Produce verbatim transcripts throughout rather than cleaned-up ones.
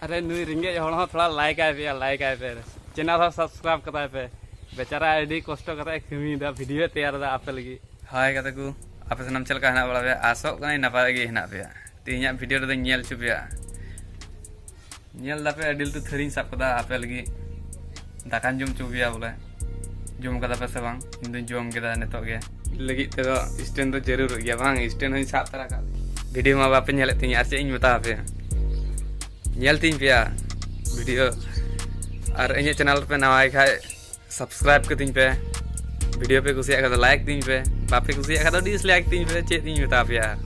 ᱟᱨᱮ, ᱱᱩᱭ ᱨᱮᱸᱜᱮᱡ ᱦᱚᱲ ᱦᱚᱸ ᱛᱷᱚᱲᱟ ᱞᱟᱭᱤᱠ ᱟᱭ ᱯᱮ, ᱞᱟᱭᱤᱠ ᱟᱭ ᱯᱮ, ᱪᱮᱱᱮᱞ ᱦᱚᱸ ᱥᱟᱵᱥᱠᱨᱟᱭᱤᱵ ᱠᱟᱛᱟᱭ ᱯᱮ᱾ ᱵᱮᱪᱟᱨᱟ ᱟᱹᱰᱤ ᱠᱚᱥᱴᱚ ᱠᱟᱛᱮ ᱠᱟᱹᱢᱤᱭᱮᱫᱟ, ᱵᱷᱤᱰᱤᱭᱳ ᱛᱮᱭᱟᱨ ᱮᱫᱟ ᱟᱯᱮ ᱞᱟᱹᱜᱤᱫ᱾ ᱦᱟᱭ ᱜᱟᱛᱮ ᱠᱚ, ᱟᱯᱮ ᱥᱟᱱᱟᱢ ᱪᱮᱫ ᱞᱮᱠᱟ ᱦᱮᱱᱟᱜ ᱵᱟᱲᱟ ᱯᱮᱭᱟ? ᱟᱥᱚᱜ ᱠᱟᱹᱱᱟᱹᱧ ᱱᱟᱯᱟᱭ ᱜᱮ ᱦᱮᱱᱟᱜ ᱯᱮᱭᱟ᱾ ᱛᱮᱦᱮᱧᱟᱜ ᱵᱷᱤᱰᱤᱭᱳ ᱨᱮᱫᱚᱧ ᱧᱮᱞ ᱦᱚᱪᱚ ᱯᱮᱭᱟ᱾ ᱧᱮᱞ ᱫᱟᱯᱮ, ᱟᱹᱰᱤ ᱞᱟᱹᱴᱩ ᱛᱷᱟᱹᱨᱤᱧ ᱥᱟᱵ ᱠᱟᱫᱟ ᱟᱯᱮ ᱞᱟᱹᱜᱤᱫ᱾ ᱫᱟᱠᱟᱧ ᱡᱚᱢ ᱦᱚᱪᱚ ᱯᱮᱭᱟ ᱵᱚᱞᱮ, ᱡᱚᱢ ᱠᱟᱫᱟ ᱯᱮ ᱥᱮ ᱵᱟᱝ? ᱤᱧ ᱫᱚᱧ ᱡᱚᱢ ᱠᱮᱫᱟ ᱱᱤᱛᱚᱜ ᱜᱮ᱾ ᱞᱟᱹᱜᱤᱫ ᱛᱮᱫᱚ ᱥᱴᱮᱱᱰ ᱫᱚ ᱡᱟᱹᱨᱩᱲᱚᱜ ᱜᱮᱭᱟ ᱵᱟᱝ? ᱥᱴᱮᱱᱰ ᱦᱚᱸᱧ ᱥᱟᱵ ᱛᱚᱨᱟ ᱠᱟᱜ᱾ ᱵᱷᱤᱰᱤᱭᱳ ᱢᱟ ᱵᱟᱯᱮ ᱧᱮᱞᱮᱫ ᱛᱤᱧᱟ, ᱟᱨ ᱪᱮᱫ ᱤᱧ ᱢᱮᱛᱟ ᱟᱯᱮᱭᱟ? ᱧᱮᱞ ᱛᱤᱧ ᱯᱮᱭᱟ ᱵᱷᱤᱰᱤᱭᱳ, ᱟᱨ ᱤᱧᱟᱹᱜ ᱪᱮᱱᱮᱞ ᱨᱮᱯᱮ ᱱᱟᱣᱟᱭ ᱠᱷᱟᱡ ᱥᱟᱵᱥᱠᱨᱟᱭᱤᱵ ᱠᱟᱹᱛᱤᱧ ᱯᱮ᱾ ᱵᱷᱤᱰᱤᱭᱳ ᱯᱮ ᱠᱩᱥᱤᱭᱟᱜ ᱠᱷᱟᱡ ᱫᱚ ᱞᱟᱭᱤᱠ ᱛᱤᱧ ᱯᱮ, ᱵᱟᱯᱮ ᱠᱩᱥᱤᱭᱟᱜ ᱠᱷᱟᱡ ᱫᱚ ᱰᱤᱥᱞᱟᱭᱤᱠ ᱛᱤᱧ ᱯᱮ᱾ ᱪᱮᱫ ᱤᱧ ᱢᱮᱛᱟ ᱯᱮᱭᱟ ᱟᱨ?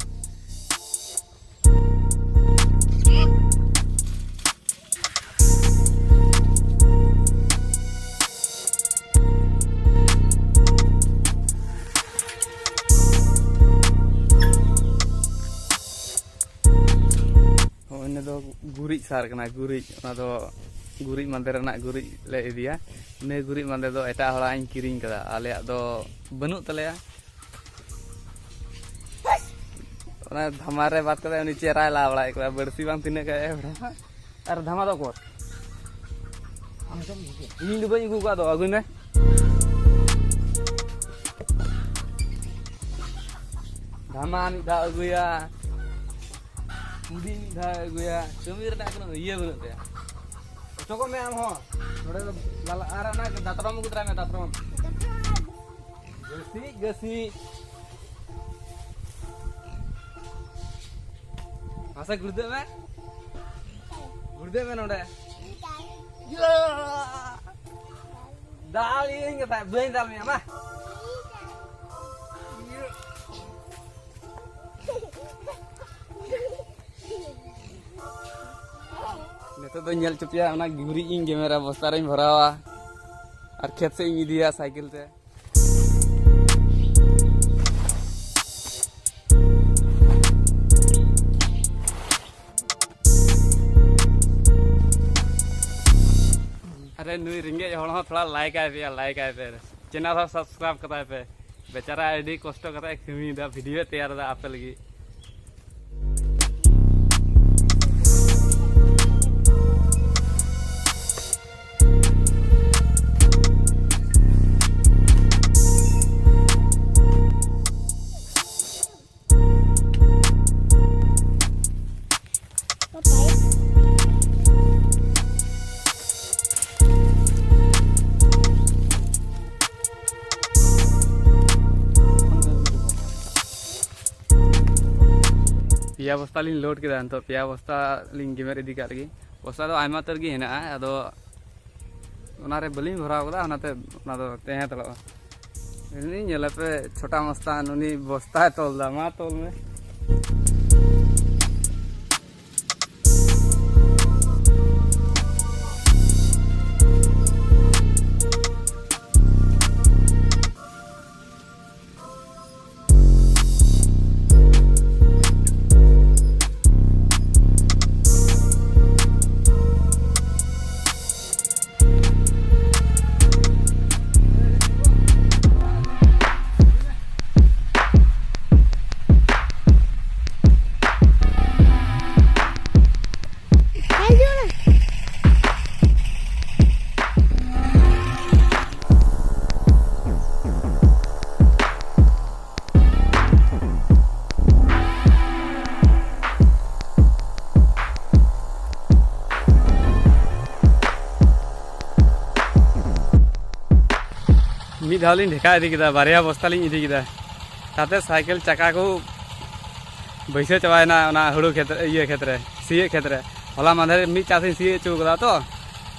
ᱦᱳᱭ, ᱤᱱᱟᱹ ᱫᱚ ᱜᱩᱨᱤᱡ ᱥᱟᱨ ᱠᱟᱱᱟ, ᱜᱩᱨᱤᱡ᱾ ᱚᱱᱟ ᱫᱚ ᱜᱩᱨᱤᱡ ᱢᱟᱸᱫᱮ ᱨᱮᱱᱟᱜ ᱜᱩᱨᱤᱡ ᱞᱮ ᱤᱫᱤᱭᱟ᱾ ᱤᱱᱟᱹ ᱜᱩᱨᱤᱡ ᱢᱟᱸᱫᱮ ᱫᱚ ᱮᱴᱟᱜ ᱦᱚᱲᱟᱜ ᱤᱧ ᱠᱤᱨᱤᱧ ᱠᱟᱫᱟ, ᱟᱞᱮᱭᱟᱜ ᱫᱚ ᱵᱟᱹᱱᱩᱜ ᱛᱟᱞᱮᱭᱟ᱾ ᱚᱱᱟ ᱫᱷᱟᱢᱟ ᱨᱮ ᱵᱟᱫ ᱠᱟᱛᱮ ᱩᱱᱤ ᱪᱮᱨᱟᱭ ᱞᱟ ᱵᱟᱲᱟᱭᱮᱫ ᱠᱚᱣᱟ, ᱵᱟᱹᱲᱥᱤ ᱵᱟᱝ ᱛᱤᱱᱟᱹᱜ ᱠᱟᱡ ᱮ ᱵᱟᱲᱟᱭᱟ᱾ ᱟᱨ ᱫᱷᱟᱢᱟ ᱫᱚ ᱚᱠᱚᱨ? ᱤᱧ ᱫᱚ ᱵᱟᱹᱧ ᱟᱹᱜᱩ ᱠᱟᱜ ᱫᱚ, ᱟᱹᱜᱩᱭ ᱢᱮ᱾ ᱫᱷᱟᱢᱟ ᱢᱤᱫ ᱫᱷᱟᱣ ᱟᱹᱜᱩᱭᱟ, ᱠᱩᱰᱤ ᱢᱤᱫ ᱫᱷᱟᱣ ᱟᱹᱜᱩᱭᱟ, ᱠᱟᱹᱢᱤ ᱨᱮᱱᱟᱜ ᱠᱳᱱᱳ ᱤᱭᱟᱹ ᱵᱟᱹᱱᱩᱜ ᱛᱟᱭᱟ᱾ ᱚᱪᱚᱜᱚᱜ ᱢᱮ ᱟᱢ ᱦᱚᱸ᱾ ᱱᱚᱰᱮ ᱫᱚ ᱞᱟᱞᱟ-, ᱟᱨ ᱚᱱᱟ ᱫᱟᱛᱨᱚᱢ ᱟᱹᱜᱩ ᱛᱚᱨᱟᱭ ᱢᱮ, ᱫᱟᱛᱨᱚᱢ᱾ ᱜᱟᱹᱥᱤ, ᱜᱟᱹᱥᱤ᱾ ᱢᱟᱥᱮ ᱜᱩᱲᱫᱟᱹᱜ ᱢᱮ᱾ ᱜᱩᱲᱫᱟᱹᱜ ᱢᱮ ᱱᱚᱰᱮ᱾ ᱤᱭᱟᱹ! ᱫᱟᱞ ᱤᱭᱟᱹᱧ ᱠᱟᱛᱷᱟ, ᱵᱟᱹᱧ ᱫᱟᱞ ᱢᱮᱭᱟ, ᱢᱟ᱾ ᱱᱤᱛᱚᱜ ᱫᱚᱧ ᱧᱮᱞ ᱦᱚᱪᱚ ᱯᱮᱭᱟ, ᱚᱱᱟ ᱜᱩᱨᱤᱡ ᱤᱧ ᱜᱮᱢᱮᱨᱟ, ᱵᱚᱥᱛᱟ ᱨᱤᱧ ᱵᱷᱚᱨᱟᱣᱟ ᱟᱨ ᱠᱷᱮᱛ ᱥᱮᱫ ᱤᱧ ᱤᱫᱤᱭᱟ ᱥᱟᱭᱠᱮᱞ ᱛᱮ᱾ ᱟᱨᱮ, ᱱᱩᱭ ᱨᱮᱸᱜᱮᱡ ᱦᱚᱲ ᱦᱚᱸ ᱛᱷᱚᱲᱟ ᱞᱟᱭᱤᱠ ᱟᱭ ᱯᱮ, ᱞᱟᱭᱤᱠ ᱟᱭ ᱯᱮ, ᱪᱮᱱᱮᱞ ᱦᱚᱸ ᱥᱟᱵᱥᱠᱨᱟᱭᱤᱵ ᱠᱟᱛᱟᱭ ᱯᱮ᱾ ᱵᱮᱪᱟᱨᱟ ᱟᱹᱰᱤ ᱠᱚᱥᱴᱚ ᱠᱟᱛᱮ ᱠᱟᱹᱢᱤᱭᱮᱫᱟ, ᱵᱷᱤᱰᱤᱭᱳ ᱛᱮᱭᱟᱨ ᱮᱫᱟ ᱟᱯᱮ ᱞᱟᱹᱜᱤᱫ᱾ ᱯᱮᱭᱟ ᱵᱚᱥᱛᱟ ᱞᱤᱧ ᱞᱳᱰ ᱠᱮᱫᱟ, ᱱᱤᱛᱚᱜ ᱯᱮᱭᱟ ᱵᱚᱥᱛᱟ ᱞᱤᱧ ᱜᱮᱢᱮᱨ ᱤᱫᱤ ᱠᱟᱜ ᱨᱮᱜᱮ᱾ ᱵᱚᱥᱛᱟ ᱫᱚ ᱟᱭᱢᱟ ᱩᱛᱟᱹᱨ ᱜᱮ ᱦᱮᱱᱟᱜᱼᱟ, ᱟᱫᱚ ᱚᱱᱟᱨᱮ ᱵᱟᱹᱞᱤᱧ ᱵᱷᱚᱨᱟᱣ ᱠᱟᱫᱟ, ᱚᱱᱟᱛᱮ ᱚᱱᱟ ᱫᱚ ᱛᱟᱦᱮᱸ ᱦᱟᱛᱟᱲᱚᱜᱼᱟ᱾ ᱩᱱᱤ ᱧᱮᱞᱮᱯᱮ, ᱪᱷᱳᱴᱟ ᱢᱟᱥᱛᱟᱱ, ᱩᱱᱤ ᱵᱚᱥᱛᱟᱭ ᱛᱚᱞ ᱫᱟ᱾ ᱢᱟ ᱛᱚᱞ ᱢᱮ᱾ ᱢᱤᱫ ᱫᱷᱟᱣ ᱞᱤᱧ ᱰᱷᱮᱠᱟ ᱤᱫᱤ ᱠᱮᱫᱟ, ᱵᱟᱨᱭᱟ ᱵᱚᱥᱛᱟ ᱞᱤᱧ ᱤᱫᱤ ᱠᱮᱫᱟ᱾ ᱛᱟᱛᱮ ᱥᱟᱭᱠᱮᱞ ᱪᱟᱠᱟ ᱠᱚ ᱵᱟᱹᱭᱥᱟᱹᱣ ᱪᱟᱵᱟᱭᱮᱱᱟ ᱚᱱᱟ ᱦᱩᱲᱩ ᱠᱷᱮᱛ ᱨᱮ, ᱤᱭᱟᱹ ᱠᱷᱮᱛ ᱨᱮ, ᱥᱤᱭᱳᱜ ᱠᱷᱮᱛ ᱨᱮ᱾ ᱦᱚᱞᱟ ᱢᱟᱫᱷᱮᱨ ᱢᱤᱫ ᱪᱟᱥ ᱤᱧ ᱥᱤᱭᱳᱜ ᱦᱚᱪᱚ ᱠᱟᱫᱟ ᱛᱚ,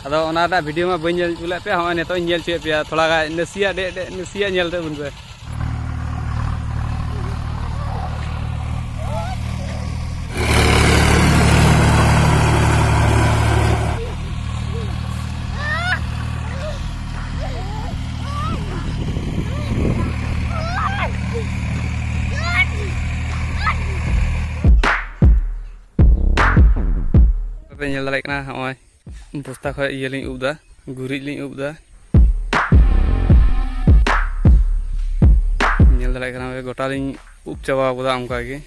ᱟᱫᱚ ᱚᱱᱟᱴᱟᱜ ᱵᱷᱤᱰᱤᱭᱳ ᱢᱟ ᱵᱟᱹᱧ ᱧᱮᱞ ᱦᱚᱪᱚ ᱞᱮᱫ ᱯᱮᱭᱟ᱾ ᱦᱚᱸᱜᱼᱚᱭ ᱱᱤᱛᱚᱜ ᱤᱧ ᱧᱮᱞ ᱦᱚᱪᱚᱭᱮᱫ ᱯᱮᱭᱟ, ᱛᱷᱚᱲᱟ ᱜᱟᱱ ᱱᱟᱥᱮᱭᱟᱜ ᱰᱮ ᱰᱮ ᱱᱟᱥᱮᱭᱟᱜ ᱧᱮᱞ ᱛᱟᱵᱚᱱ ᱯᱮ᱾ ᱯᱮ ᱧᱮᱞ ᱫᱟᱲᱮᱭᱟᱜ ᱠᱟᱱᱟ, ᱦᱚᱸᱜᱼᱚᱭ ᱵᱚᱥᱛᱟ ᱠᱷᱚᱡ ᱤᱭᱟᱹ ᱞᱤᱧ ᱩᱵ ᱫᱟ, ᱜᱩᱨᱤᱡ ᱞᱤᱧ ᱩᱵ ᱫᱟ᱾ ᱧᱮᱞ ᱫᱟᱲᱮᱭᱟᱜ ᱠᱟᱱᱟ ᱯᱮ, ᱜᱚᱴᱟ ᱞᱤᱧ ᱩᱵ ᱪᱟᱵᱟ ᱠᱟᱫᱟ ᱚᱱᱠᱟ ᱜᱮ᱾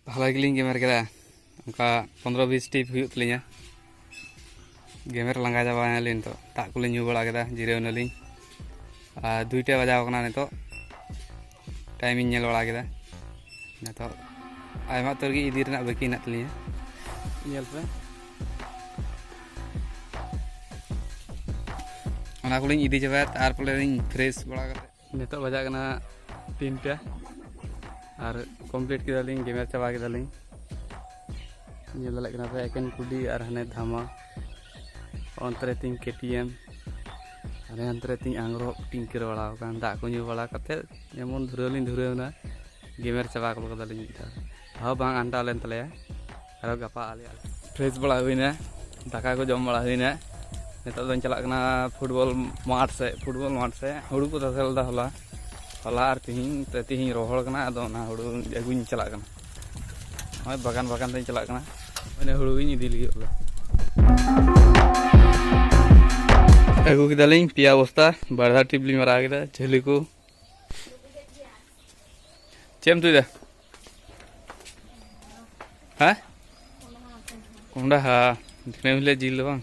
ᱵᱷᱟᱞᱮ ᱜᱮᱞᱤᱧ ᱜᱮᱢᱮᱨ ᱠᱮᱫᱟ, ᱚᱱᱠᱟ ᱯᱚᱱᱨᱚ ᱵᱤᱥ ᱴᱤᱯ ᱦᱩᱭᱩᱜ ᱛᱟᱹᱞᱤᱧᱟ᱾ ᱜᱮᱢᱮᱨ ᱞᱟᱸᱜᱟ ᱪᱟᱵᱟᱭᱮᱱᱟᱞᱤᱧ᱾ ᱱᱤᱛᱚᱜ ᱫᱟᱜ ᱠᱚᱞᱤᱧ ᱧᱩ ᱵᱟᱲᱟ ᱠᱮᱫᱟ, ᱡᱤᱨᱟᱹᱣ ᱮᱱᱟᱞᱤᱧ᱾ ᱟᱨ ᱫᱩᱭᱴᱟ ᱵᱟᱡᱟᱣ ᱠᱟᱱᱟ ᱱᱤᱛᱚᱜ, ᱴᱟᱭᱤᱢᱤᱧ ᱧᱮᱞ ᱵᱟᱲᱟ ᱠᱮᱫᱟ᱾ ᱱᱤᱛᱚᱜ ᱟᱭᱢᱟ ᱩᱛᱟᱹᱨ ᱜᱮ ᱤᱫᱤ ᱨᱮᱱᱟᱜ ᱵᱟᱹᱠᱤ ᱦᱮᱱᱟᱜ ᱛᱟᱹᱞᱤᱧᱟ᱾ ᱧᱮᱞ ᱯᱮ, ᱚᱱᱟ ᱠᱚᱞᱤᱧ ᱤᱫᱤ ᱪᱟᱵᱟᱭᱟ, ᱛᱟᱨᱯᱚᱨᱮ ᱞᱤᱧ ᱯᱷᱨᱮᱥ ᱵᱟᱲᱟ ᱠᱟᱛᱮ᱾ ᱱᱤᱛᱚᱜ ᱵᱟᱡᱟᱜ ᱠᱟᱱᱟ ᱛᱤᱱᱴᱟ ᱟᱨ ᱠᱚᱢᱯᱞᱤᱴ ᱠᱮᱫᱟᱞᱤᱧ, ᱜᱮᱢᱮᱨ ᱪᱟᱵᱟ ᱠᱮᱫᱟᱞᱤᱧ᱾ ᱧᱮᱞ ᱫᱟᱲᱮᱭᱟᱜ ᱠᱟᱱᱟ ᱯᱮ, ᱮᱠᱮᱱ ᱠᱩᱰᱤ ᱟᱨ ᱦᱟᱱᱮ ᱫᱷᱟᱢᱟ᱾ ᱚᱱᱛᱮ ᱨᱮ ᱛᱤᱧ ᱠᱮᱴᱤᱭᱮᱢ, ᱟᱨ ᱦᱟᱱᱛᱮ ᱨᱮ ᱛᱤᱧ ᱟᱝᱨᱚᱵ ᱴᱤᱝᱠᱟᱹᱨ ᱵᱟᱲᱟᱣ ᱟᱠᱟᱱ᱾ ᱫᱟᱜ ᱠᱚ ᱧᱩ ᱵᱟᱲᱟ ᱠᱟᱛᱮᱫ ᱮᱢᱚᱱ ᱫᱷᱩᱨᱟᱹᱣ ᱞᱤᱧ ᱫᱷᱩᱨᱟᱹᱣ ᱮᱱᱟ, ᱜᱮᱢᱮᱨ ᱪᱟᱵᱟ ᱜᱚᱫ ᱠᱟᱫᱟᱞᱤᱧ ᱢᱤᱫ ᱫᱷᱟᱣ᱾ ᱛᱟᱣ ᱵᱟᱝ ᱟᱱᱴᱟᱣ ᱞᱮᱱ ᱛᱟᱞᱮᱭᱟ᱾ ᱟᱨᱚ ᱜᱟᱯᱟ ᱟᱞᱮ ᱯᱷᱨᱮᱥ ᱵᱟᱲᱟ ᱦᱩᱭᱱᱟ, ᱫᱟᱠᱟ ᱠᱚ ᱡᱚᱢ ᱵᱟᱲᱟ ᱦᱩᱭᱱᱟ᱾ ᱱᱤᱛᱚᱜ ᱫᱚᱧ ᱪᱟᱞᱟᱜ ᱠᱟᱱᱟ ᱯᱷᱩᱴᱵᱚᱞ ᱢᱟᱴᱷ ᱥᱮᱫ, ᱯᱷᱩᱴᱵᱚᱞ ᱢᱟᱴᱷ ᱥᱮᱫ᱾ ᱦᱩᱲᱩ ᱠᱚ ᱛᱟᱥᱮ ᱞᱮᱫᱟ ᱦᱚᱞᱟ, ᱦᱚᱞᱟ ᱟᱨ ᱛᱤᱦᱤᱧ, ᱛᱮ ᱛᱤᱦᱤᱧ ᱨᱚᱦᱚᱲ ᱠᱟᱱᱟ, ᱟᱫᱚ ᱚᱱᱟ ᱦᱩᱲᱩ ᱟᱹᱜᱩᱧ ᱪᱟᱞᱟᱜ ᱠᱟᱱᱟ᱾ ᱱᱚᱜᱼᱚᱭ ᱵᱟᱜᱟᱱ ᱵᱟᱜᱟᱱ ᱛᱮᱧ ᱪᱟᱞᱟᱜ ᱠᱟᱱᱟ, ᱢᱟᱱᱮ ᱦᱩᱲᱩ ᱜᱤᱧ ᱤᱫᱤ ᱞᱟᱹᱜᱤᱫ ᱵᱚᱞᱮ᱾ ᱟᱹᱜᱩ ᱠᱮᱫᱟᱞᱤᱧ ᱯᱮᱭᱟ ᱵᱚᱥᱛᱟ, ᱵᱟᱨ ᱫᱷᱟᱣ ᱴᱤᱯ ᱞᱤᱧ ᱢᱟᱨᱟᱣ ᱠᱮᱫᱟ, ᱡᱷᱟᱹᱞᱤ ᱠᱚ᱾ ᱪᱮᱫ ᱮᱢ ᱛᱩᱭ ᱫᱟ? ᱦᱮᱸ? ᱠᱚᱸᱰᱟ ᱦᱟ, ᱫᱷᱤᱱᱟᱹᱝ ᱦᱤᱞᱳᱜ ᱡᱤᱞ ᱫᱚ ᱵᱟᱝ?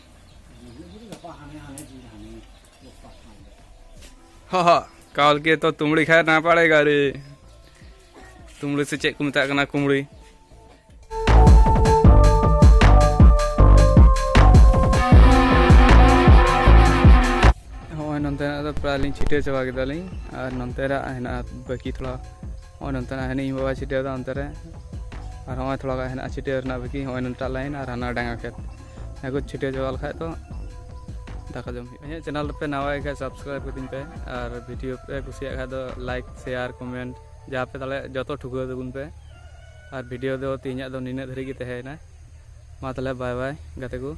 ᱦᱚ ᱦᱚ, ᱠᱟᱞ ᱠᱮ ᱛᱚ ᱛᱩᱢᱲᱤ ᱠᱷᱟᱭ ᱱᱟ ᱯᱟᱲᱮᱜᱟ ᱨᱮ᱾ ᱛᱩᱢᱲᱤ ᱥᱮ ᱪᱮᱫ ᱠᱚ ᱢᱮᱛᱟᱜ ᱠᱟᱱᱟ, ᱠᱩᱢᱲᱤ᱾ ᱦᱚᱸᱜᱼᱚᱭ ᱱᱚᱱᱛᱮᱱᱟᱜ ᱫᱚ ᱯᱨᱟᱭ ᱞᱤᱧ ᱪᱷᱤᱴᱟᱹᱣ ᱪᱟᱵᱟ ᱠᱮᱫᱟᱞᱤᱧ, ᱟᱨ ᱱᱚᱱᱛᱮᱱᱟᱜ ᱦᱮᱱᱟᱜᱼᱟ ᱵᱟᱹᱠᱤ ᱛᱷᱚᱲᱟ᱾ ᱦᱚᱸᱜᱼᱚᱭ ᱱᱚᱱᱛᱮᱱᱟᱜ ᱦᱮᱱᱟᱜ, ᱤᱧ ᱵᱟᱵᱟᱭ ᱪᱷᱤᱴᱟᱹᱣ ᱮᱫᱟ ᱚᱱᱛᱮ ᱨᱮ, ᱟᱨ ᱦᱚᱸᱜᱼᱚᱭ ᱛᱷᱚᱲᱟ ᱜᱟᱱ ᱦᱮᱱᱟᱜᱼᱟ ᱪᱷᱤᱴᱟᱹᱣ ᱨᱮᱱᱟᱜ ᱵᱟᱹᱠᱤ᱾ ᱦᱚᱸᱜᱼᱚᱭ ᱱᱚᱱᱛᱮᱱᱟᱜ ᱞᱟᱭᱤᱱ ᱟᱨ ᱦᱟᱱᱟ ᱰᱟᱸᱜᱟ ᱠᱷᱮᱛ, ᱱᱤᱭᱟᱹ ᱠᱚ ᱪᱷᱤᱴᱟᱹᱣ ᱪᱟᱵᱟ ᱞᱮᱠᱷᱟᱡ ᱫᱚ ᱫᱟᱠᱟ ᱡᱚᱢ ᱦᱩᱭᱩᱜᱼᱟ᱾ ᱤᱧᱟᱹᱜ ᱪᱮᱱᱮᱞ ᱨᱮᱯᱮ ᱱᱟᱣᱟ ᱜᱮ ᱠᱷᱟᱡ ᱥᱟᱵᱥᱠᱨᱟᱭᱤᱵ ᱠᱟᱹᱛᱤᱧ ᱯᱮ, ᱟᱨ ᱵᱷᱤᱰᱤᱭᱳ ᱯᱮ ᱠᱩᱥᱤᱭᱟᱜ ᱠᱷᱟᱡ ᱫᱚ ᱞᱟᱭᱤᱠ, ᱥᱮᱭᱟᱨ, ᱠᱚᱢᱮᱱᱴ ᱡᱟᱦᱟᱸ ᱯᱮ ᱫᱟᱲᱮᱭᱟᱜ ᱡᱚᱛᱚ ᱴᱷᱩᱠᱟᱹᱣ ᱛᱟᱵᱚᱱ ᱯᱮ᱾ ᱟᱨ ᱵᱷᱤᱰᱤᱭᱳ ᱫᱚ ᱛᱮᱦᱮᱧᱟᱜ ᱫᱚ ᱱᱤᱱᱟᱹᱜ ᱫᱷᱟᱹᱨᱤᱡ ᱜᱮ ᱛᱟᱦᱮᱸᱭᱮᱱᱟ᱾ ᱢᱟ ᱛᱟᱦᱞᱮ ᱵᱟᱭ ᱵᱟᱭ ᱜᱟᱛᱮ ᱠᱚ᱾